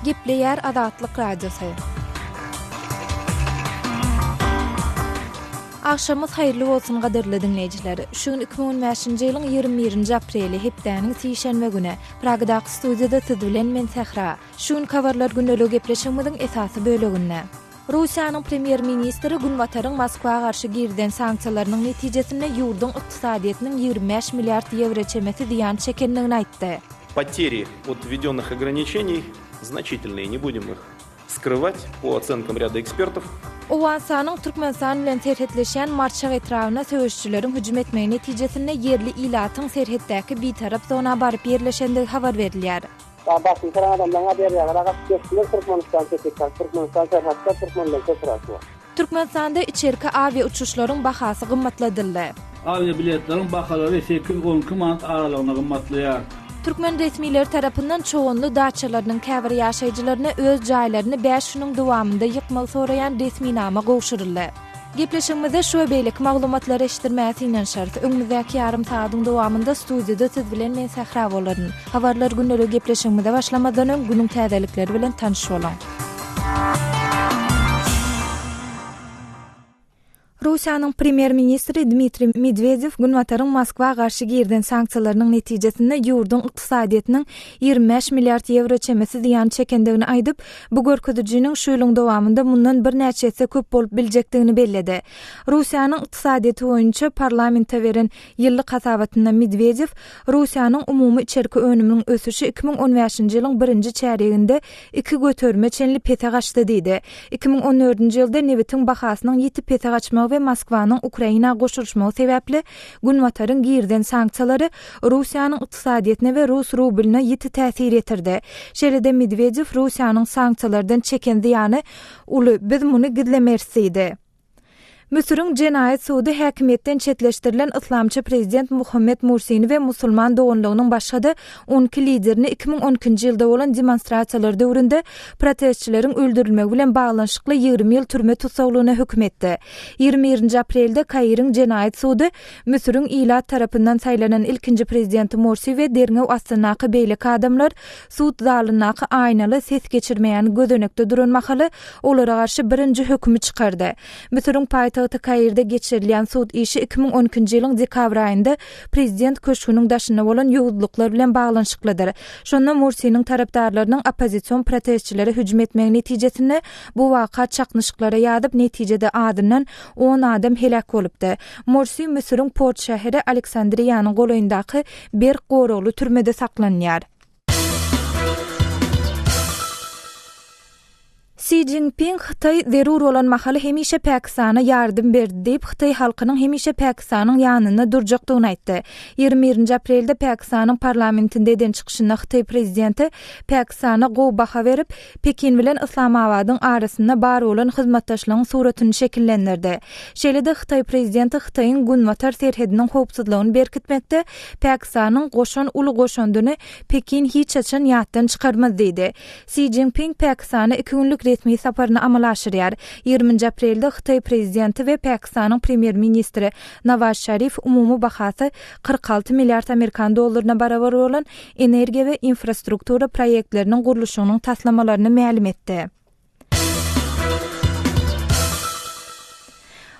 Gepleýär Azatlyk Radiosy. Agşamyňyz haýyrly bolsun gadyrly diňleýjiler. Şu gün 2015-nji ýylyň 21-nji apreli, hepdäniň sişenbe güni. Pragadaky studiýada siz bilen men Sähra. Şu günki habarlar gündeligi gepleşigimiziň esasy böleginde. Russiýanyň premýer-ministri Günbataryň Moskwa garşy girizen sanksiýalarynyň netijesinde ýurduň ykdysadyýetiniň 25 milliard ýewro çemesi zyýan çekendigini aýtdy. Poteri ot wwedennych ograniçeniý znaçitelnyý, ne budem ih skrywać, po osenkom rýada ekspertow. Owganystanyň Türkmenistan bilen serhetleşýän Marçak etrabyna söweşijileriň hüjüm etmegi netijesinde ýerli ilatyň serhetdäki bitarap zona baryp ýerleşendigi habar berilýär. Başyny syran adamlaryň derýalara gaçyp geçdiler Türkmenistan çekip Türkmenistan serhatda türkmenler köpräk bar. Türkmenistanda içerki awiauçuşlaryň bahasy gymmatladyldy. Awiabiletleriň bahalary sekiz, 12 manat aralygynda gymmatlaýar. Türkmen resmileri tarapyndan Çoganly daçalarynyň käbir ýaşaýjylaryna öz jaýlaryny bäş günüň dowamynda ýykmagy soraýan resminama gowşuryldy. Gepleşigimizde şu we beýleki maglumatlary eşitdirmäge synanyşarys. Öňümizdäki ýarym sagadyň dowamynda studiýada siz bilen men Sähra bolaryn. Habarlar gündeligi gepleşigimize başlamazdan öň günüň täzelikleri bilen tanyş boluň. Russiýanyň premýer-ministri Dmitriý Medwedew Günbataryň Moskwa garşy girizen sanksiýalarynyň netijesinde ýurduň ykdysadyýetiniň 25 milliard ýewro çemesi zyýan çekendigini aýdyp, bu görkezijiniň şu ýylyň dowamynda mundan birnäçe esse köp bolup biljekdigini belledi. Russiýanyň ykdysadyýeti boýunça parlamente beren ýyllyk hasabatynda Medwedew Russiýanyň umumy içerki önüminiň ösüşi 2015-nji ýylyň birinji çärýeginde iki göterime çenli pese gaçdy diýdi. 2014-nji ýylda nebitiň bahasynyň ýiti pese gaçmagy we Moskwanyň Ukraina goşulyşmagy sebäpli Günbataryň girizen sanksiýalary Russiýanyň ykdysadyýetine we rus rublyna ýiti täsir ýetirdi. Şeýle-de Medwedew Russiýanyň sanksiýalardan çeken zyýany uly, biz muny gizlemeris diýdi. Müsüriň jenaýat sudy häkimiýetden çetleşdirilen yslamçy prezident Muhammed Mursini we Musulman doganlygynyň başga-da 12 liderini 2012-nji ýylda bolan demonstrasiýalar döwründe protestçileriň öldürilmegi bilen baglanyşykly 20 ýyl türme tussaglygyna höküm etdi. 21-nji aprelde Kairiň jenaýat sudy Müsüriň ilat tarapyndan saýlanan ilkinji prezidenti Mursi we derňew astyndaky beýleki adamlar sud zalyndaky aýnaly ses geçirmeýän gözenekde duran mahaly olara garşy birinji hökümi çykardy. Müsüriň paýtagty Kairde geçirilýän sud işi 2012-nji ýylyň dekabr aýynda prezident köşgüniň daşynda bolan ýowuzlyklar bilen baglanyşyklydyr. Şonda Mursiniň tarapdarlarynyň oppozision protestçilere hüjüm etmegi netijesinde bu waka çaknyşyklara ýazyp, netijede azyndan on adam heläk bolupdy. Mursi Müsüriň port şäheri Aleksandriýanyň golaýyndaky berk goragly türmede saklanýar. Si Szinpin Hytaý zerur bolan mahaly hemişe Pakistana ýardam berdi diýip, hytaý halkynyň hemişe Pakistanyň ýanynda durjakdygyny aýtdy. 21-nji aprelde Pakistanyň parlamentinde eden çykyşynda hytaý prezidenti Pakistana gowy baha berip, Pekin bilen Yslamabadyň arasynda bar bolan hyzmatdaşlygyň suratyny şekillendirdi. Şeýle-de hytaý prezidenti Hytaýyň günbatar serhediniň howpsuzlygyny berkitmekde Pakistanyň goşan uly goşandyny Pekin hiç haçan ýatdan çykarmaz diýdi. Si Szinpin Pakistana iki günlük resmi saparyny amala aşyrýar. Ýigriminji aprelde hytaý prezidenti we Pakistanyň premýer-ministri Nawaz Şarif umumy bahasy 46 milliard amerikan dollaryna barabar bolan energiýa we infrastruktura proýektleriniň gurluşygynyň taslamalaryny mälim etdi.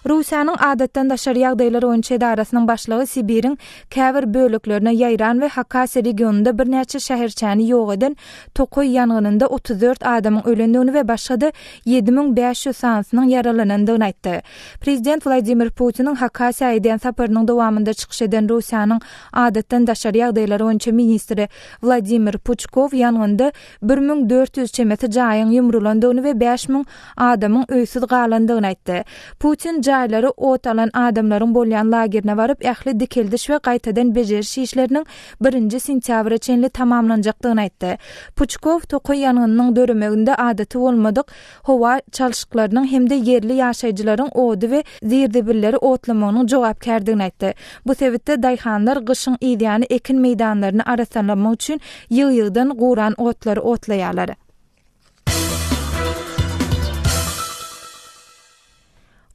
Russiýanyň Adatdan daşary ýagdaýlar boýunça edarasynyň başlygy Sibiriň käbir böleklerine ýaýran we Hakasiýa regionynda birnäçe şäherçäni ýok eden tokaý ýangynynda 34 adamyň ölendigini we başga-da 7500 sanysynyň ýaralanandygyny aýtdy. Prezident Wladimir Putiniň Hakasiýa edýän saparynyň dowamynda çykyş eden Russiýanyň Adatdan daşary ýagdaýlar boýunça ministri Wladimir Puçkow ýangynda 1400 çemesi jaýyň ýumrulandygyny we 5000 adamyň öýsüz galandygyny aýtdy. Putin jaýlary ot alan adamlaryň bolýan lagerine baryp, ähli dikeldiş we gaýtadan bejeriş işleriniň birinji sentýabra çenli tamamlanjakdygyny aýtdy. Puçkow tokaý ýangynynyň döremeginde adaty bolmadyk howa çalşyklarynyň hem-de ýerli ýaşaýjylaryň ody we zir-zibilleri otlamagynyň jogapkärdigini aýtdy. Bu sebitde daýhanlar gyşyň yzýany ekin meýdanlaryny arassalamak üçin ýygy-ýygydan guran otlary otlaýarlar.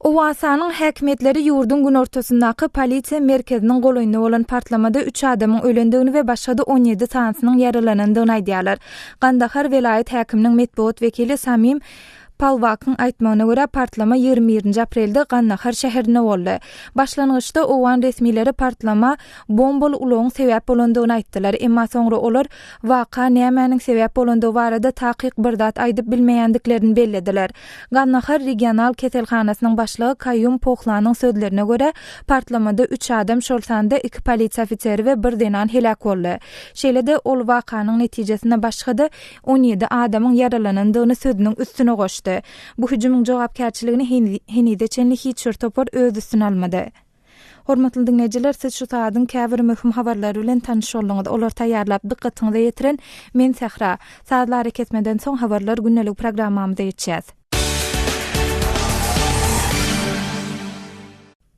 Owganystanyň häkimiýetleri ýurduň günortasyndaky polisiýa merkeziniň golaýynda bolan partlamada üç adamyň ölendigini we başga-da 17 sanysynyň ýaralanandygyny aýdýarlar. Gandahar welaýat häkiminiň metbugat wekili Samim Palwakyň aýtmagyna görä, partlama 21-nji aprelde Gandahar şäherinde boldy. Başlangyçda owgan resmileri partlama bombaly ulagyň sebäp bolandygyny aýtdylar, emma soňra olar waka nämäniň sebäp bolandygy barada takyk bir zat aýdyp bilmeýändiklerini bellediler. Gandahar regional keselhanasynyň başlygy Kaýum Pohlanyň sözlerine görä, partlamada üç adam, şol sanda iki polisiýa ofiseri we bir zenan heläk boldy. Şeýle-de, ol wakanyň netijesinde başga-da 17 adamyň ýaralanandygyny sözüniň üstüne goşdy. Bu hüjümiň jogapkärçiligini henize çenli hiç bir topar öz üstüne almady. Hormatly diňleýjiler, siz şu sagadyň käbir möhüm habarlary bilen tanyş bolduňyz. Olary taýýarlap, dykgatyňyza ýetiren men Sähra. Sazly arakesmeden soň Habarlar gündeligi programmamyza geçýäs.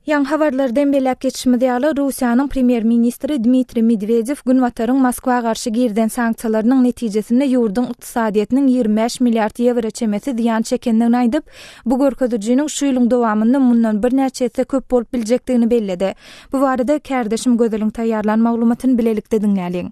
Ýaňy habarlardan belläp geçişimiz ýaly, Russiýanyň premýer-ministri Dmitriý Medwedew Günbataryň Moskwa garşy girizen sanksiýalarynyň netijesinde ýurduň ykdysadyýetiniň 25 milliard ýewro çemesi zyýan çekendigini aýdyp, bu görkezijiniň şu ýylyň dowamynda mundan birnäçe esse köp bolup biljekdigini belledi. Bu barada kärdeşim Gözeliň taýýarlan maglumatyny bilelikde diňläliň.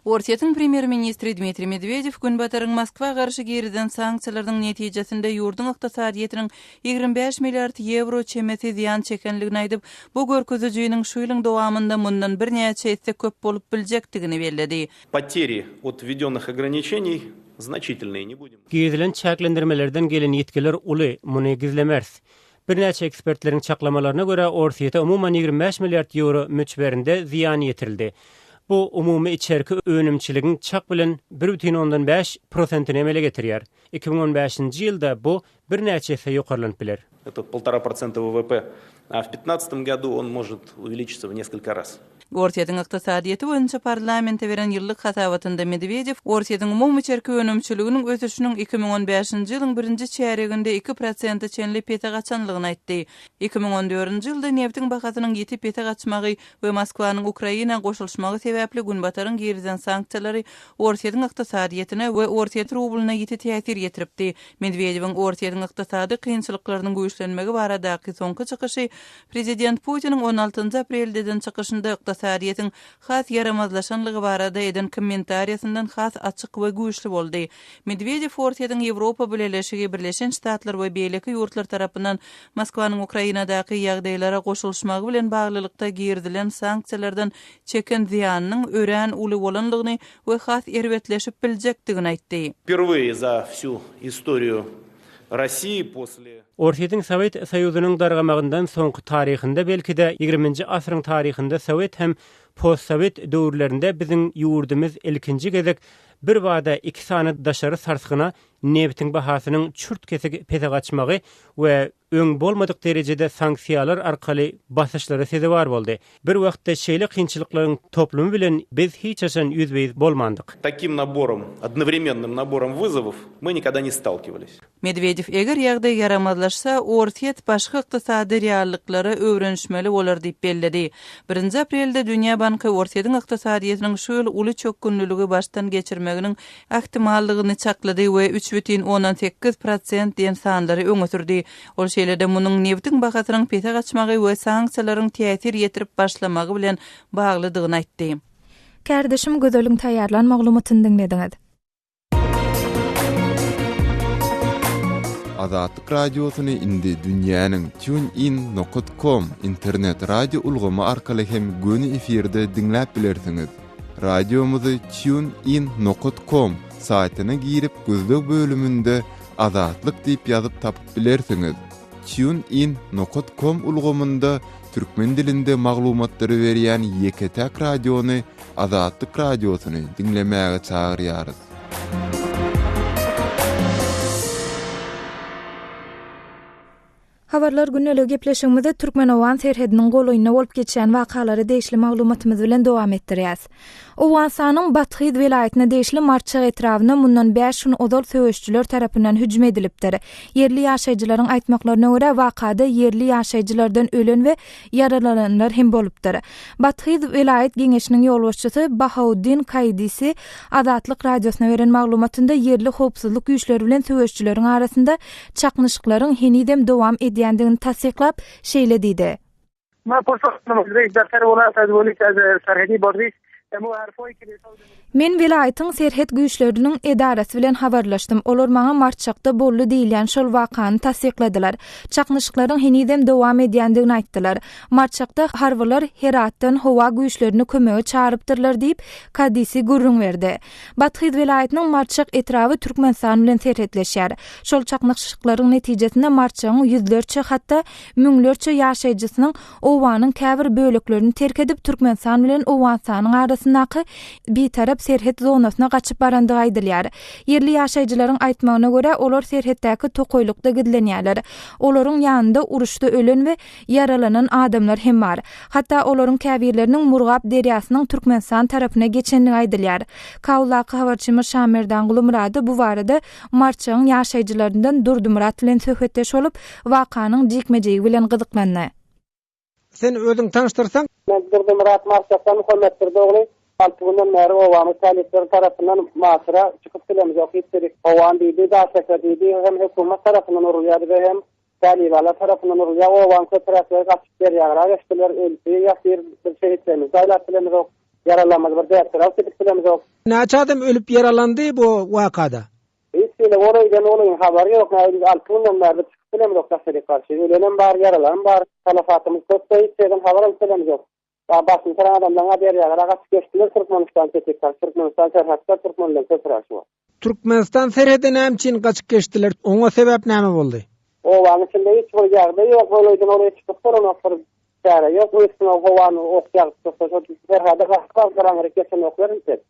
Orsýetiň premýer-ministri Dmitriý Medwedew Günbataryň Moskwa garşy girizen sanksiýalarynyň netijesinde ýurduň ykdysadyýetiniň 25 milliard ýewro çemesi zyýan çekenligini aýdyp, bu görkezijiniň şu ýylyň dowamynda mundan birnäçe esse köp bolup biljekdigini belledi. Poteri ot wwedennych ograniçeniý znaçitelnyý, ne budem. Girizilen çäklendirmelerden gelen ýitgiler uly, muny gizlemeris. Birnäçe ekspertleriň çaklamalaryna görä, Orsýete umuman 25 milliard ýewro möçberinde zyýan ýetirildi. Bu umumy içerki önümçiligiň çak bilen bir bütin ondan bäş prosentini emele getirýär. 2015-nji ýylda bu birnäçe esse ýokarlanyp biler. Это poltora procenta WWP, a w piętnactym godu on может увеличиться w несколько raz. Orsýetiň ykdysadyýeti boýunça parlamente beren ýyllyk hasabatynda Medwedew Orsýetiň umumy içerki önümçiliginiň ösüşiniň 2015-nji ýylyň birinji çärýeginde iki prosente çenli pese gaçanlygyny aýtdy. 2014-nji ýylda nebtiň bahasynyň ýiti pese gaçmagy we Moskwanyň Ukraina goşulyşmagy sebäpli Günbataryň girizen sanksiýalary Orsýetiň ykdysadyýetine we orsýet rublyna ýiti täsir ýetiripdi. Medwedewiň Orsýetiň ykdysady kynçylyklarynyň güýçlenmegi baradaky soňky çykyşy prezident Putiniň on altynjy aprelde eden çykyşynda ykdysadyýetiň has ýaramazlaşanlygy barada eden kommentariýasyndan has açyk we güýçli boldy. Medwedew Orsýetiň Ýewropa Bileleşigi, Birleşen Ştatlar we beýleki ýurtlar tarapyndan Moskwanyň Ukrainadaky ýagdaýlara goşulyşmagy bilen baglylykda girizilen sanksiýalardan çeken zyýanynyň örän uly bolandygyny we has erbetleşip biljekdigini aýtdy. Wperwyye za wsýu istoriýu Rossii posle. Orsýetiň Sowet Soýuzynyň dargamagyndan soňky taryhynda, belki-de, ýigriminji asyryň taryhynda sowet hem postsowet döwürlerinde biziň ýurdumyz ilkinji gezek birbada iki sany daşary sarsgyna nebitiň bahasynyň çürt-kesik pese gaçmagy we öň bolmadyk derejede sanksiýalar arkaly basyşlara sezewar boldy. Bir wagtda şeýle kynçylyklaryň toplumy bilen biz hiç haçan ýüzbe-ýüz bolmandyk. Takim naborom, odnowremennym naborom wyzowow my nikogda ne stalkiwались. Medwedew eger ýagdaý ýaramazlaşsa, Orsýet başga ykdysady reallyklara öwrenişmeli bolar diýip belledi. Birinji aprelde Dünýä banky Orsýetiň ykdysadyýetiniň şu ýyl uly çökgünliligi başdan geçirmeginiň ähtimallygyny çaklady we 3,8 prosent diýen sanlary öňe sürdi. Ol şeýle-de munuň nebitiň bahasynyň pese gaçmagy we sanksiýalaryň täsir ýetirip başlamagy bilen baglydygyny aýtdy. Kärdeşim Gözeliň taýýarlan maglumatyny diňlediňiz. Azatlyk Radiosyny indi dünýäniň TuneIn nokat com internet radio ulgamy arkaly hem göni efirde diňläp bilersiňiz. Radiomyzy Tune In nokat kom saýtyna girip gözleg bölüminde Azatlyk diýip ýazyp tapyp bilersiňiz. Tune In nokat kom ulgamynda türkmen dilinde maglumatlary berýän ýeke-täk radiony Azatlyk Radiosyny diňlemäge çagyrýarys. Habarlar gündeligi gepleşigimizi türkmen-owgan serhediniň golaýynda bolup geçýän wakalara degişli maglumatymyz bilen dowam etdirýäs. Owganystanyň Bathyz welaýatyna degişli Marçak etrabynda mundan bäş gün ozal söweşijiler tarapyndan hüjüm edilipdir. Ýerli ýaşaýjylaryň aýtmaklaryna görä, wakada ýerli ýaşaýjylardan ölen we ýaralananlar hem bolupdyr. Bathyz welaýat geňeşiniň ýolbaşçysy Bahauddin Kaidisi Azatlyk Radiosyna beren maglumatynda ýerli howpsuzlyk güýçleri bilen söweşijileriň arasynda çaknyşyklaryň henizem dowam edýändigini. edýändigini tassyklap, şeýle diýdi. Men welaýatyň serhet güýçleriniň edarasy bilen habarlaşdym. Olar maňa Marçakda boldy diýilýän şol wakany tassykladylar. Çaknyşyklaryň henizem dowam edýändigini aýtdylar. Marçakda harbylar Heratdan howa güýçlerini kömege çagyrypdyrlar diýip, Kadisi gürrüň berdi. Bathyz welaýatynyň Marçak etraby Türkmenistan bilen serhetleşýär. Şol çaknyşyklaryň netijesinde Marçagyň ýüzlerçe, hatda müňlerçe ýaşaýjysynyň obanyň käbir böleklerini terk edip, Türkmenistan bilen Owganystanyň arasyndaky bitarap serhet zonasyna gaçyp barandygy aýdylýar. Ýerli ýaşaýjylaryň aýtmagyna görä, olar serhetdäki tokaýlykda gizlenýärler. Olaryň ýanynda uruşda ölen we ýaralanan adamlar hem bar. Hatda olaryň käbirleriniň Murgap derýasynyň Türkmenistan tarapyna geçendigi aýdylýar. Kabuldaky habarçymyz Şamerdan Gulumyrady bu barada Marçagyň ýaşaýjylaryndan Durdymyrat bilen söhbetdeş bolup, wakanyň jikme-jigi bilen gyzyklandy. Sen özüň tanyşdyrsaň. Men Durdymyrat Marçakdan Muhammetdurdy ogly. Alty günden bäri obamyz talyplar tarapyndan maşyra çykyp bilemizok hiç biri. Howan diýdi, daşeker diýdi, hem hökümet tarapyndan urulýar bize hem Talybalar tarapyndan urulýar. Obanyň köpräkleri gaçyp derýagra geçdiler. Öldi ýatyr. Biz şehitlerimizi jaýlap bilemizok. Ýaralarymyzy bir däpter alyp gidip bilemizok. Näçe adam ölüp ýaralandy bu wakada? Hiç hili ol öýden ol öýüň habary ýok. Näme biz alty günden bäri biz çykyp bilemizok daşaryk garşy. Ölenem bar, ýaralaram bar. Talafatymyz köp-de hiç ýerden habar alyp bilemizok. Başyny syran adamlaryň-a derýalara gaçyp geçdiler Türkmenistan çetip Türkmenistan serhetde türkmenleň köpüräk şu wagt. Türkmenistan serhede näme üçin gaçyp geçdiler oňa sebäp näme boldy? Obanyň içinde hiç bir ýagdaý ýok ol öýden ol öýe çykyp bolanok bir çäre ýok üstüne howany ok ýagyp dursa şo serhede gaçyp bardylar aňryk geçenoklar entek.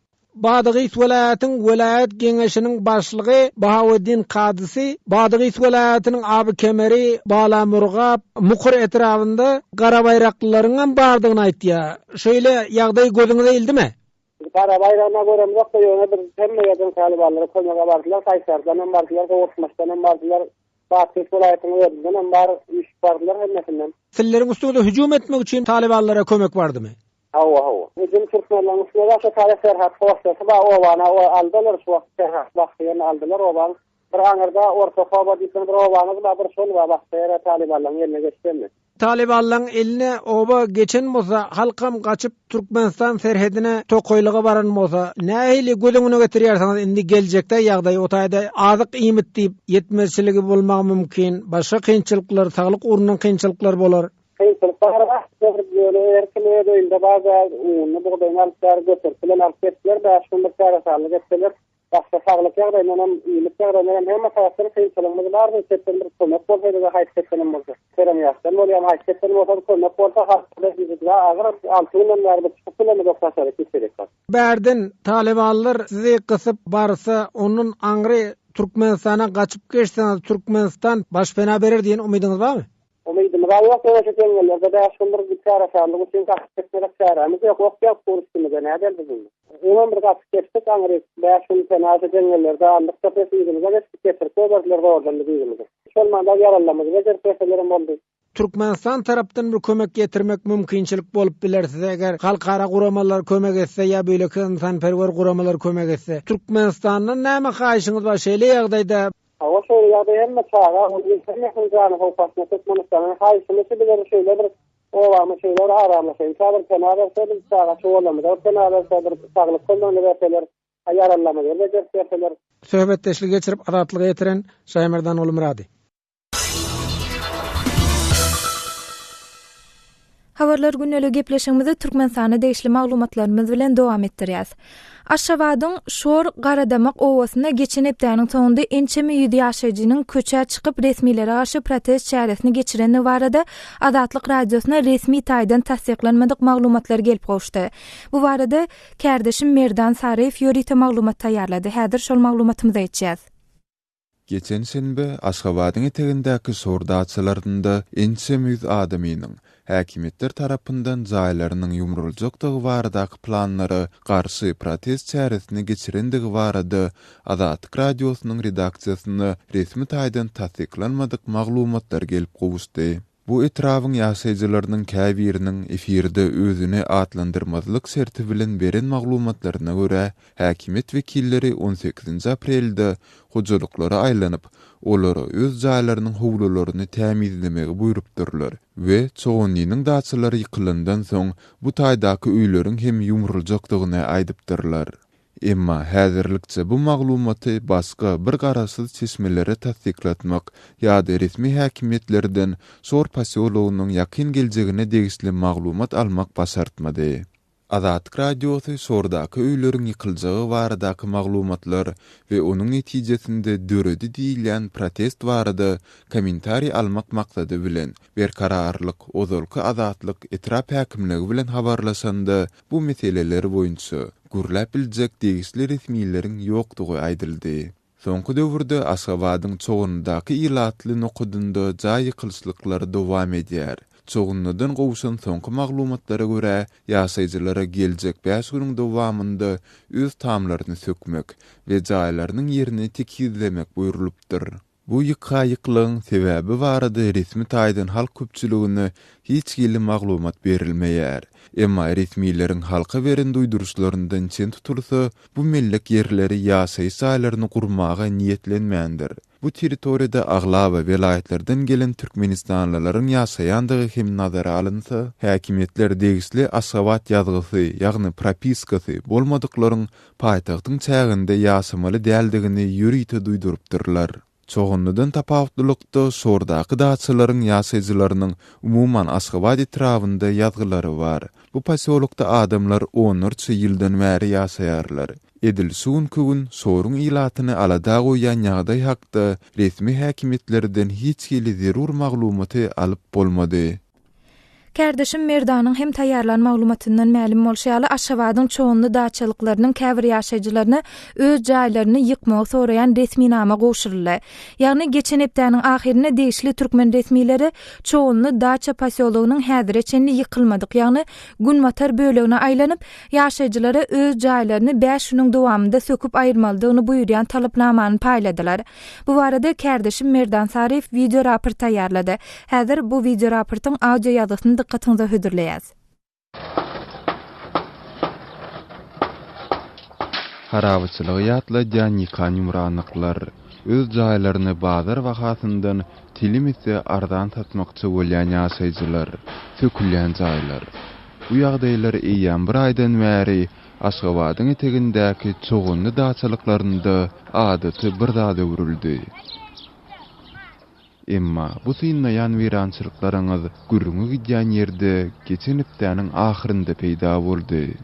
Badagys welaýatyň welaýat geňeşiniň başlygy Bahaweddin Kadysy Badagys welaýatynyň Abykemeri, Balamurgap, Mukur etrabynda garabaýraklylaryňam bardygyny aýtýar. Şeýle ýagdaý gözüňize ildimi? Biz garabaýragyna göremzok-da, ýöne biz hemme ýerden talybanlara kömege bardylar, Kaýsardanam bardylar, Gowurtmaçdanam bardylar, Bathyz welaýatynyň özündenem bar, üýşüp bardylar hemmesinden. Sizleriň üstüňize hüjüm etmek üçin talybanlara kömek bardymy? Hawa, hawa. Hüjüm türkmenleriň üstüne başa Talyp Serhat hossasy bar, obany aldylar, şu wagt Serhat basgy ýerini aldylar obanyň. Bir aňyrda Ortakoba diýip bir obamyz bar, bir şol bar, başga ýere talybanlaryň eline geçdimi? Talybanlaryň eline oba geçen bolsa, halkam gaçyp Türkmenistan serhedine tokaýlyga baran bolsa, nähili göz öňüne getirýärsiňiz indi geljekde ýagdaýy o taýda azyk iýmit diýip ýetmezçiligi bolmagy mümkin, başga kynçylyklar, saglyk ugrundan kynçylyklar bolar. Kynçylyk bar wagtlar ýöne her kim öz öýünde bar zat ununy bugdaýyny alyp bäri göterip bilen alyp geçdiler bäş gün bir çäresallyk etseler başga saglyk ýagdaýyndan hem iýmit ýagdaýyndan hem hemme tarapdan kynçylygymyz bar biz çetden bir kömek bolsa bize haýsy çetdenem bolsa Keremýaşdan bolýam haýsy çetden bolsa kömek bolsa halkda juda agyr alty günden bäri biz çykyp bilemizok daşary hiç ýere. Bärden talybanlar sizi gysyp barsa ondan aňry Türkmenistana gaçyp geçseňiz Türkmenistan başpena berer diýen umydyňyz barmy? Umydymyz-a ýok, ýöne şu jeňňellerde bäş gündür bir çäreşarlyk üçin gaçyp gitmedik çärämiz ýok. Ok ýagyp dur üstümize, nädeli biz indi? Öňem bir gaçyp geçdik aňryk, bäş gün pena şu jeňňellerde aldyk-da pes yzymyza geçdik, getirip goýberdiler zordan bizi yzymyza. Şol manda ýaralylarymyzy bejerip berselerem boldy. Türkmenistan tarapdan bir kömek getirmek mümkinçilik bolup biler size eger halkara guramalar kömek etse ýa beýleki ynsanperwer guramalar kömek etse. Türkmenistandan näme haýyşyňyz bar şeýle ýagdaýda? Hawa şeýle ýagdaý hemme çaga uly hemmesiniň jany howp astynda Türkmenistanyň haýyşymy şu bize şeýle bir obamyz şeýle bir aramlaşaýynça bir pena berse biz çaga çuwallarymyza bir pena berse bir saglyk kömegini berseler ýaralylarymyzy bir bejerip berseler. Söhbetdeşligi geçirip Azatlyga ýetiren Şaýmerdan Gulmyrady. Habarlar gündelik gepleşigimizi Türkmenistana degişli maglumatlarymyz bilen dowam etdirýäs. Aşgabadyň Şor Garadamak obasynda geçen hepdäniň soňunda ençeme ýüz ýaşaýjynyň köçä çykyp resmilere garşy protest çäresini geçirendigi barada Azatlyk Radiosyna resmi taýdan tassyklanmadyk maglumatlar gelip gowuşdy. Bu barada kärdeşim Merdan Saryýew ýörite maglumat taýýarlady. Häzir şol maglumatymyza geçýäs. Geçen şenbe Aşgabadyň etegindäki şor daçalarynda ençeme ýüz adamynyň häkimiýetler tarapyndan jaýlarynyň ýumruljakdygy baradaky planlara garşy protest çäresini geçirendigi barada Azatlyk Radiosynyň redaksiýasyna resmi taýdan tassyklanmadyk maglumatlar gelip gowuşdy. Bu etrabyň ýaşaýjylarynyň käbiriniň efirde özüni atlandyrmazlyk şerti bilen beren maglumatlaryna görä, häkimiýet wekilleri on sekizinji aprelde hojalyklara aýlanyp, olara öz jaýlarynyň howlularyny tämizlemegi buýrupdyrlar we Çoganlynyň daçalary ýykylandan soň bu taýdaky öýleriň hem ýumruljakdygyny aýdypdyrlar. Emma häzirlikçe bu maglumaty başga bir garaşsyz çeşmelere tassyklatmak ýa-da resmi häkimiýetlerden Şor posýologynyň ýakyn geljegine degişli maglumat almak başartmady. Azatlyk Radiosy Şordaky öýleriň ýykyljagy baradaky maglumatlar we onuň netijesinde döredi diýilýän protest barada kommentariý almak maksady bilen Berkararlyk, ozalky Azatlyk, etrap häkimligi bilen habarlaşanda Bu meseleler boýunça gürläp biljek degişli resmileriň ýokdugy aýdyldy. Soňky döwürde Aşgabadyň Çoganlydaky ilatly nokadynda jaý ýykylyşlyklary dowam edýär. Çoganlydan gowşan soňky maglumatlara görä, ýaşaýjylara geljek bäş günüň dowamynda öz tamlaryny sökmek we jaýlarynyň ýerini tekizlemek buýrulypdyr. Bu ýykga-ýyklygyň sebäbi barada resmi taýdan halk köpçüligine hiç hili maglumat berilmeýär. Emma resmileriň halka beren duýduryşlaryndan çen tutulsa, bu mellek ýerleri ýaşaýyş jaýlaryny gurmaga niýetlenmändir. Bu territoriýada aglaba welaýatlardan gelen türkmenistanlylaryň ýaşaýandygy hem nazara alynsa, häkimiýetler degişli Aşgabat ýazgysy, ýagny propiskasy bolmadyklaryň paýtagtyň çäginde ýaşamaly däldigini ýörite duýdurypdyrlar. Çoganlydan tapawutlylykda, Şordaky daçalaryň ýaşaýjylarynyň umuman Aşgabat etrabynda ýazgylary bar. Bu posýolokda adamlar onlarça ýyldan bäri ýaşaýarlar. Edil şu günki gün Şoruň ilatyny alada goýýan ýagdaý hakda resmi häkimiýetlerden hiç hili zerur maglumaty alyp bolmady. Kärdeşim Merdanyň hem taýýarlan maglumatyndan mälim bolşy ýaly, Aşgabadyň çoganly daçalyklarynyň käbir ýaşaýjylaryna öz jaýlaryny ýykmagy soraýan resminama gowşuryldy. Ýagny, geçen hepdäniň ahyrynda degişli türkmen resmileri Çoganly daça posýologynyň häzire çenli ýykylmadyk, ýagny günbatar bölegine aýlanyp, ýaşaýjylara öz jaýlaryny bäş günüň dowamynda söküp aýyrmalydygyny buýurýan talapnamany paýladylar. Bu barada kärdeşim Merdan Saryýew wideoraport taýýarlady. Häzir bu wideoraportyň audio ýazgysyny dykgatyňyza hödürleýäs. Harabaçylygy ýatladýan ýykan-ýumranlyklar, öz jaýlaryny bazar bahasyndan telim esse arzan satmakçy bolýan ýaşaýjylar, sökülýän jaýlar. Bu ýagdaýlar eýýäm bir aýdan bäri Aşgabadyň etegindäki çoganly daçalyklarynda adaty bir zada öwrüldi. Emma bu synlaýan weýrançylyklaryňyz gürrüňi gidýän ýerde geçen hepdäniň ahyrynda peýda boldy.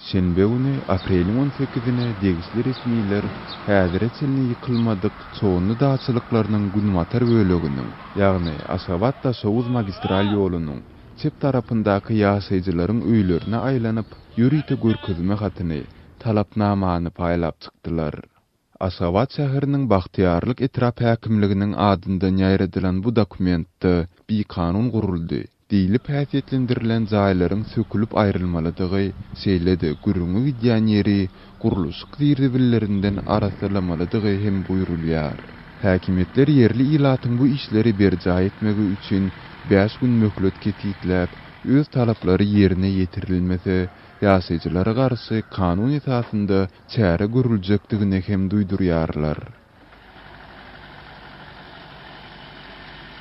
Şenbe güni, apreliň on sekizine degişli resmiler häzire çenli ýykylmadyk çoganly daçalyklarynyň günbatar böleginiň, ýagny Aşgabat-Daşoguz magistral ýolunyň çep tarapyndaky ýaşaýjylaryň öýlerine aýlanyp, ýörite görkezme hatyny, talapnamany paýlap çykdylar. Aşgabat şäheriniň Bagtyýarlyk etrap häkimliginiň adyndan ýaýradylan bu dokumentde bikanun guruldy diýlip häsiýetlendirilen jaýlaryň sökülip aýrylmalydygy, şeýle-de gürrüňi gidýän ýeri gurluşyk zir-zibillerinden arassalamalydygy hem buýrulýar. Häkimiýetler ýerli ilatyň bu işleri berjaý etmegi üçin bäş gün möhlet kesgitläp, öz talaplary ýerine ýetirilmese, ýaşaýjylara garşy kanun esasynda çäre görüljekdigini hem duýdurýarlar.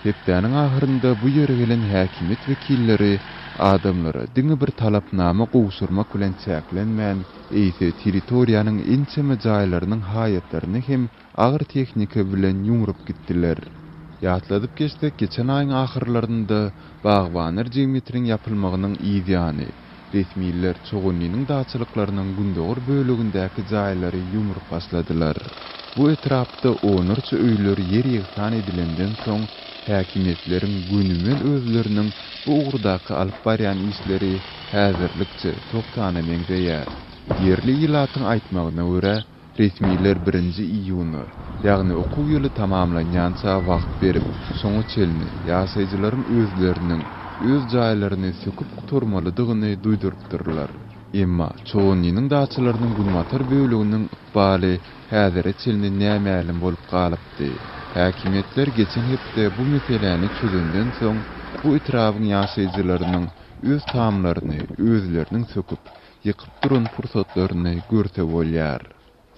Hepdäniň ahyrynda bu ýere gelen häkimiýet wekilleri adamlara diňe bir talapnama gowşurmak bilen çäklenmän, eýse territoriýanyň ençeme jaýlarynyň haýatlaryny hem agyr tehnika bilen ýumrup gitdiler. Ýatladyp geçsek, geçen aýyň ahyrlarynda Bagbanlar jemgyýetiniň ýapylmagynyň yz ýany, resmiler Çoganlynyň daçalyklarynyň gündogar bölegindäki jaýlary ýumrup başladylar. Bu etrapda onlarça öýler ýer-ýegsan edilenden soň, häkimiýetleriň gönümel özleriniň bu ugurdaky alyp barýan işleri häzirlikçe togtana meňzeýär. Ýerli ilatyň aýtmagyna görä, Resmiler birinji iýuna, ýagny okuw ýyly tamamlanýança wagt berip, şoňa çenli ýaşaýjylaryň özleriniň öz jaýlaryny söküp gutarmalydygyny duýdurypdyrlar. Emma Çoganlynyň daçalarynyň günbatar böleginiň ykbaly häzire çenli nämälim bolup galypdy. Häkimiýetler geçen hepde bu meseläni çözenden soň, bu etrabyň ýaşaýjylarynyň öz tamlaryny özleriniň söküp, ýykyp duran pursatlaryny görse bolýar.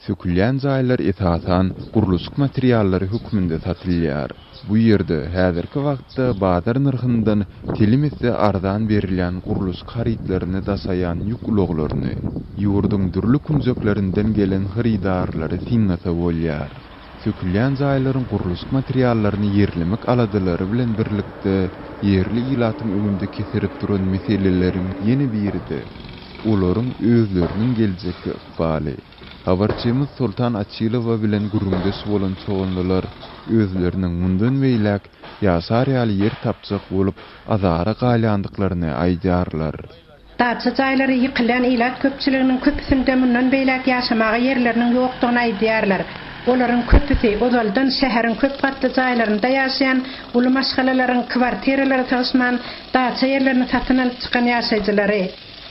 Sökülýän jaýlar esasan gurluşyk materiallary hökmünde satylýar. Bu ýerde häzirki wagtda bazar nyrhyndan telim esse arzan berilýän gurluşyk harytlaryny daşaýan ýük ulaglaryny, ýurduň dürli künjeklerinden gelen hyrydarlary synlasa bolýar. Sökülýän jaýlaryň gurluşyk materiallaryny ýerlemek aladalary bilen birlikde, ýerli ilatyň öňünde keserip duran meseleleriň ýene biri-de, olaryň özleriniň geljekki ykbaly. Habarçymyz Soltan Açylowa bilen gürrüňdeş bolan çoganlylar özleriniň mundan beýläk ýaşar ýaly ýer tapjak bolup azara galýandyklaryny aýdýarlar. Daça jaýlary ýykylýan ilat köpçüliginiň köpüsinde mundan beýläk ýaşamaga ýerleriniň ýokdugyny aýdýarlar. Olaryň köpüsi ozaldan şäheriň köp gatly jaýlarynda ýaşaýan uly maşgalalaryň kwartiralara sygyşman daça ýerlerini satyn alyp çykan ýaşaýjylary.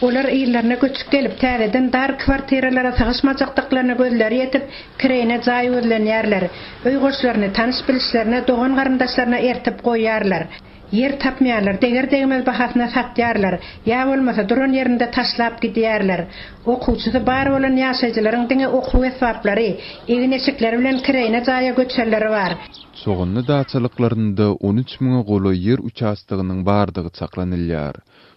Olar yzlaryna göçüp gelip, täzeden dar kwartiralara sygyşmajakdyklaryna gözleri ýetip, kireýine jaý gözlenýärler. Öý goşlaryny tanyş-bilişlerine, dogan-garyndaşlaryna ertip goýýarlar. Ýer tapmaýarlar, deger-degmez bahasyna satýarlar, ýa bolmasa duran ýerinde taşlap gidýärler. Okuwçysy bar bolan ýaşaýjylaryň diňe okuw esbaplary, egin-eşikleri bilen kireýine jaýa göçenleri bar. Çoganly daçalyklarynda 13 müňe golaý ýer uçastogynyň bardygy çaklanylýar.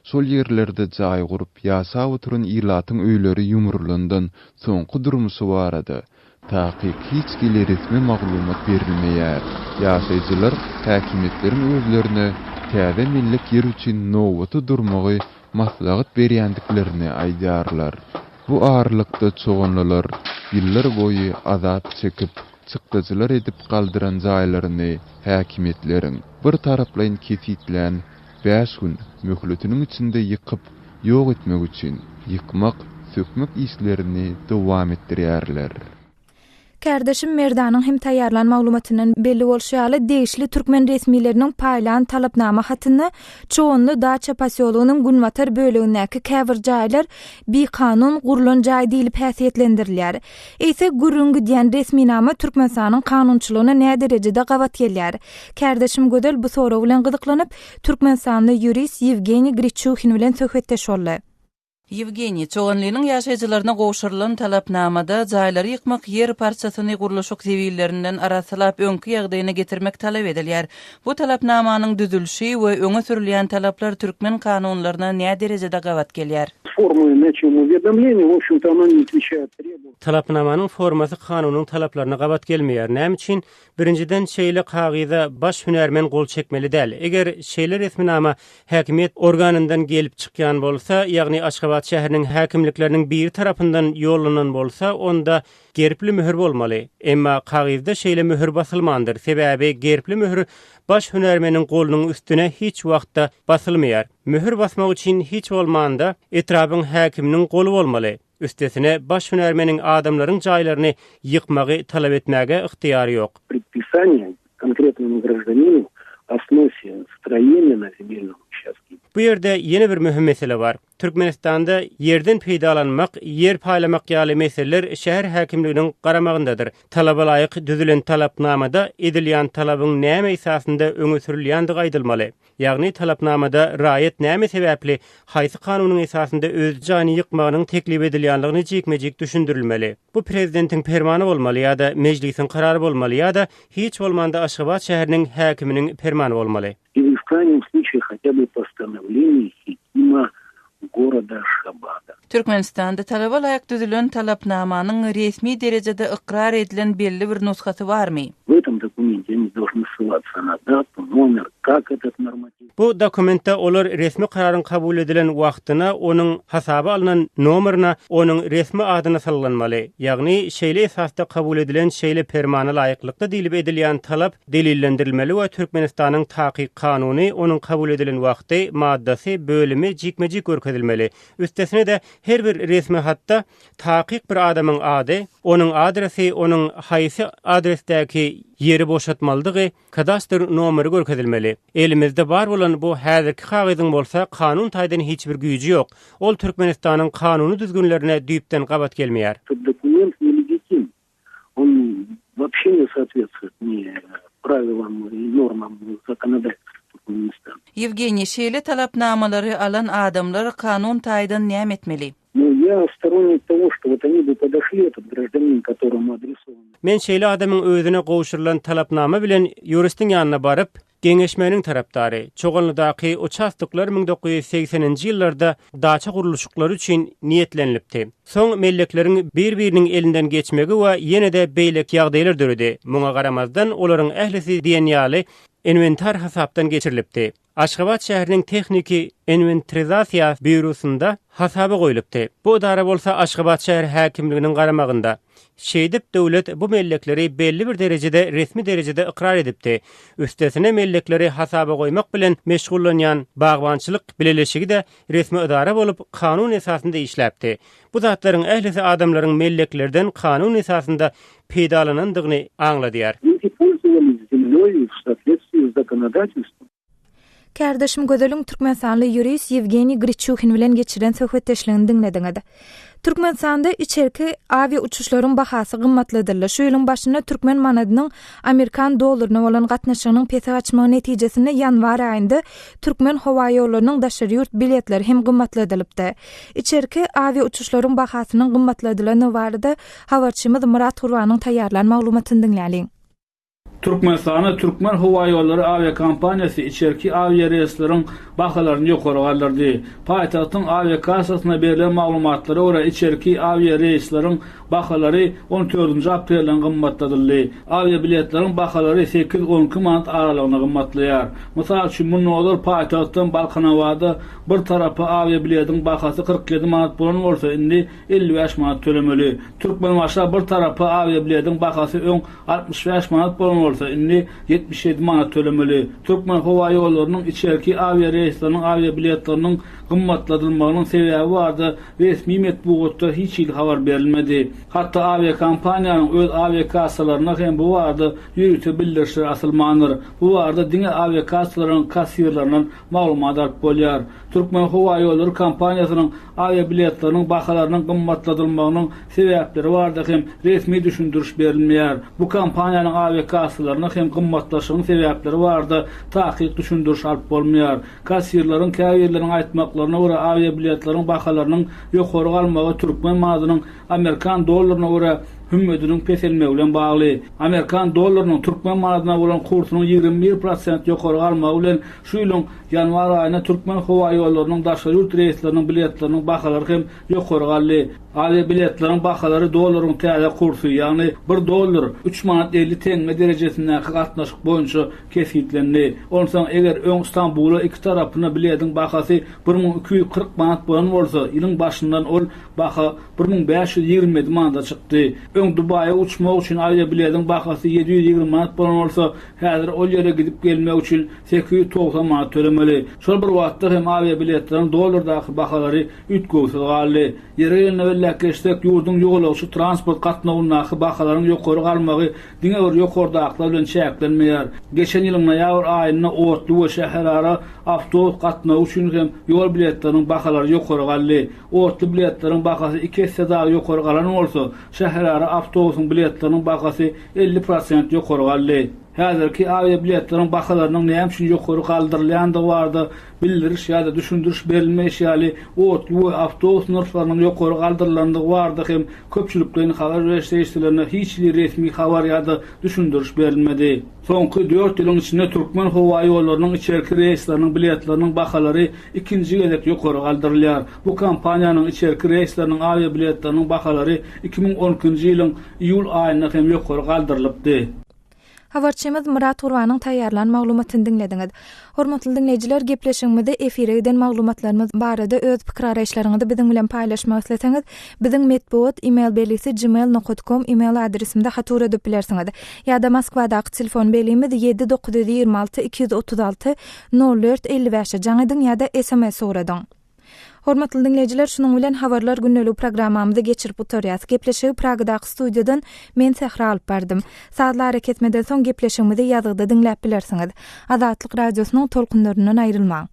Şol ýerlerde jaý gurup, ýaşap oturan ilatyň öýleri ýumrulandan soňky durmuşy barada takyk hiç hili resmi maglumat berilmeýär. Ýaşaýjylar häkimiýetleriň özlerine täze mellek ýer üçin nobata durmagy maslahat berýändiklerini aýdýarlar. Bu aralykda çoganlylar ýyllar boýy azap çekip, çykdajylar edip galdyran jaýlaryny häkimiýetleriň bir taraplaýyn kesitlän bäş gün möhletiniň içinde ýykyp, ýok etmek üçin ýykmak, sökmek işlerini dowam etdirýärler. Kärdeşim Merdanyň hem taýýarlan maglumatyndan belli bolşy ýaly, degişli türkmen resmileriniň paýlan talapnama hatynda Çoganly daça posýologynyň günbatar bölegindäki käbir jaýlar bikanun gurlan jaý diýlip häsiýetlendirilýär. Eýse, gürrüň gidýän resminama Türkmenistanyň kanunçylygyna näderejede gabat gelýär? Kärdeşim Gözel bu sorag bilen gyzyklanyp, türkmenistanly ýurist Ýewgeniý Griçuhin bilen söhbetdeş boldy. Ýewgeniý, Çoganlynyň ýaşaýjylaryna gowşurylan talapnamada jaýlary ýykmak, ýer parçasyny gurluşyk zebillerinden arassalap öňki ýagdaýyna getirmek talap edilýär. Bu talapnamanyň düzülişi we öňe sürülýän talaplar türkmen kanunlaryna näderejede gabat gelýär? Talapnamanyň formasy kanunyň talaplaryna gabat gelmeýär. Näme üçin? Birinjiden, şeýle kagyza baş hünärmen gol çekmeli däl. Eger şeýle resminama häkimiýet organyndan gelip çykýan bolsa, ýagny Aşgabat şäheriniň häkimlikleriniň biri tarapyndan ýollanan bolsa, onda gerbli möhür bolmaly. Emma kagyzda şeýle möhür basylmandyr, sebäbi gerbli möhür baş hünärmeniň golunyň üstüne hiç wagtda basylmaýar. Möhür basmak üçin hiç bolmanda etrabyň häkiminiň goly bolmaly. Üstesine, baş hünärmeniň adamlaryň jaýlaryny ýykmagy talap etmäge ygtyýary ýok. Predpisaniýe konkretnomu graždaninu o snosie stroýeniýa na zemelnom uçastke. Bu ýerde ýene bir möhüm mesele bar. Türkmenistanda ýerden peýdalanmak, ýer paýlamak ýaly meseleler şäher häkimliginiň garamagyndadyr. Talaba laýyk düzülen talapnamada edilýän talabyň näme esasynda öňe sürülýändigi aýdylmaly. Ýagny talapnamada raýat näme sebäpli, haýsy kanunyň esasynda öz jaýyny ýykmagynyň teklip edilýänligini jikme-jik düşündirilmeli. Bu prezidentiň permany bolmaly ýa-da mejlisiň karary bolmaly ýa-da hiç bolmanda Aşgabat şäheriniň häkiminiň permany bolmaly. Ili w kraýnem sluçaýe hatýa by postanowleniýe hekima goroda Aşgabada. Türkmenistanda talaba laýyk düzülen talapnamanyň resmi derejede ykrar edilen belli bir nusgasy barmy? W etom dokumente oni dolžny ssylats na datu, nomer, kak etot normatiw. Bu dokumentde olar resmi kararyň kabul edilen wagtyna, onuň hasaba alnan nomerine, onuň resmi adyna salgylanmaly. Ýagny, şeýle esasda kabul edilen şeýle permana laýyklykda diýlip edilýän talap delillendirilmeli we Türkmenistanyň takyk kanuny, onuň kabul edilen wagty, maddasy, bölümi jikme-jik görkezilmeli. Üstesine-de, her bir resmi hatda takyk bir adamyň ady, onuň adresi, onuň haýsy adresdäki ýeri boşatmalydygy, kadastr nomeri görkezilmeli. Elimizde bar bolan bu häzirki kagyzyň bolsa kanun taýdan hiç bir güýji ýok. Ol Türkmenistanyň kanuny düzgünlerine düýpden gabat gelmeýär. Этот dokument nelegitim. On woobşe ne sootvetstvuet ne prawilам i normam zakonodatelstwa. местам. Ýewgeniý, şeýle talapnamalary alan adamlar kanun taýdan näme etmeli? Nu, ýa storonnik togo, şto wot oni by podoşli, etot graždanin, kotoromu adresowan. Men şeýle adamyň özüne gowşurylan talapnama bilen ýuristiň ýanyna baryp, geňeşmeginiň tarapdary. Çoganlydaky uçastoklar 1980-nji ýyllarda daça gurluşyklary üçin niýetlenilipdi. Soň mellekleriň bir-biriniň elinden geçmegi we ýene-de beýleki ýagdaýlar döredi. Muňa garamazdan, olaryň ählisi diýen ýaly inwentar hasapdan geçirilipdi. Aşgabat şäheriniň tehniki inwentarizasiýa býurosynda hasaba goýlupdy. Bu edara bolsa Aşgabat şäher häkimliginiň garamagynda. Şeýdip, döwlet bu mellekleri belli bir derejede resmi derejede ykrar edipdi. Üstesine mellekleri hasaba goýmak bilen meşgullanýan bagbançylyk bileleşigi-de resmi edara bolup, kanun esasynda işläpdi. Bu zatlaryň ählisi adamlaryň melleklerden kanun esasynda peýdalanandygyny aňladýar. Люди пользовались землею в соответствии с законодательством. Kärdeşim Gözeliň türkmenistanly ýurist Ýewgeniý Griçuhin bilen geçiren söhbetdeşligini diňlediňiz. Türkmenistanda içerki awiauçuşlaryň bahasy gymmatladyldy. Şu ýylyň başynda türkmen manadynyň amerikan dollaryna bolan gatnaşygynyň pese gaçmagy netijesinde ýanwar aýynda türkmen howaýollarynyň daşary ýurt biletleri hem gymmatladylypdy. Içerki awiauçuşlaryň bahasynyň gymmatladylandygy barada habarçymyz Myrat Gurbanyň taýýarlan maglumatyny diňläliň. Türkmenistanda Türkmenhowaýollary awiakompaniýasy içerki awiareýsleriň bahalaryny ýokary galdyrdy. Paýtagtyň awiakassasyna berlen maglumatlara görä, içerki awiareýsleriň bahalary on dördünji aprelden gymmatladyldy. Awiabiletleriň bahalary sekiz, on iki manat aralygynda gymmatlaýar. Mysal üçin, mundan ozal paýtagtdan Balkanabada bir tarapa awiabiletiň bahasy 47 manat bolan bolsa, indi 55 manat tölemeli. Türkmenbaşa bir tarapa awiabiletiň bahasy öň 65 manat bolan bolsa, indi 77 manat tölemeli. Türkmenhowaýollarynyň içerki awiareýsleriniň awiabiletleriniň gymmatladylmagynyň sebäbi barada resmi metbugatda hiç hili habar berilmedi. Hatda awiakompaniýanyň öz awiakassalarynda hem bu barada ýörite bildirişler asylmandyr. Bu barada diňe awiakassalaryň kassirlerinden maglumat alyp bolýar. Türkmenhowaýollary kompaniýasynyň awiabiletleriniň bahalarynyň gymmatladylmagynyň sebäpleri barada hem resmi düşündiriş berilmeýär. Bu kompaniýanyň awiakassalarynda hem gymmatlaşygyň sebäpleri barada takyk düşündiriş alyp bolmaýar. Kassirleriň käbirleriniň aýtmaklaryna görä, awiabiletleriň bahalarynyň ýokary galmagy türkmen manadynyň amerikan dollaryna görä hümmediniň peselmegi bilen bagly. Amerikan dollarynyň türkmen manadyna bolan kursunyň 21 prosent ýokary galmagy bilen şu ýylyň ýanwar aýynda Türkmenhowaýollarynyň daşary ýurt reýsleriniň biletleriniň bahalary hem ýokary galdy. Awiabiletleriň bahalary dollaryň täze kursy, ýagny bir dollar üç manat 50 teňňe derejesindäki gatnaşyk boýunça kesgitlendi. Onsoň eger öň Stambula iki tarapyna bilediň bahasy 1240 manat bolan bolsa, ýylyň başyndan ol baha 1527 manada çykdy. Öň Dubaýa uçmak üçin awiabilediň bahasy 720 manat bolan bolsa, häzir ol ýere gidip gelmek üçin 890 manat tölemeli. Şol bir wagtda hem awiabiletleriň dollardaky bahalary üýtgewsiz galdy. Ýeri gelende belläp geçsek, ýurduň ýolagçy transport gatnawyndaky bahalaryň ýokary galmagy diňe bir ýokardakylar bilen çäklenmeýär. Geçen ýylyň noýabr aýynda otly we şäherara awtobus gatnawy üçin hem ýol biletleriniň bahalary ýokary galdy. Otly biletleriň bahasy iki esse dagy ýokary galan bolsa, şäherara awtobusyň biletleriniň bahasy 50 prosent ýokary galdy. Häzirki awiabiletleriň bahalarynyň näme üçin ýokary galdyrylýandygy barada bildiriş ýa-da düşündiriş berilmeýşi ýaly, otly we awtobus nyrhlarynyň ýokary galdyrylandygy barada hem köpçülikleýin habar beriş serişdelerinde hiç hili resmi habar ýa-da düşündiriş berilmedi. Soňky dört ýylyň içinde Türkmenhowaýollarynyň içerki reýsleriniň biletleriniň bahalary ikinji gezek ýokary galdyrylýar. Bu kompaniýanyň içerki reýsleriniň awiabiletleriniň bahalary 2012-nji ýylyň iýul aýynda hem ýokary galdyrylypdy. Habarçymyz Myrat Gurbanyň taýýarlan maglumatyny diňlediňiz. Hormatly diňleýjiler, gepleşigimizde efire giden maglumatlarymyz barada öz pikir-garaýyşlaryňyzy biziň bilen paýlaşmak isleseňiz, biziň metbugat email belgisi gmail nokat kom email adresimize hat ugradyp bilersiňiz. Ýa-da Moskwadaky telefon belgimiz 7 926 236 04 55-e jaň ediň ýa-da sms ugradyň. Hormatly diňleýjiler, şunuň bilen Habarlar gündeligi programmamyzy geçirip gutarýas. Gepleşigi Pragadaky studiýadan men Sähra alyp bardym. Sazly arakesmeden soň gepleşigimizi ýazgyda diňläp bilersiňiz. Azatlyk Radiosynyň tolkunlaryndan aýrylmaň.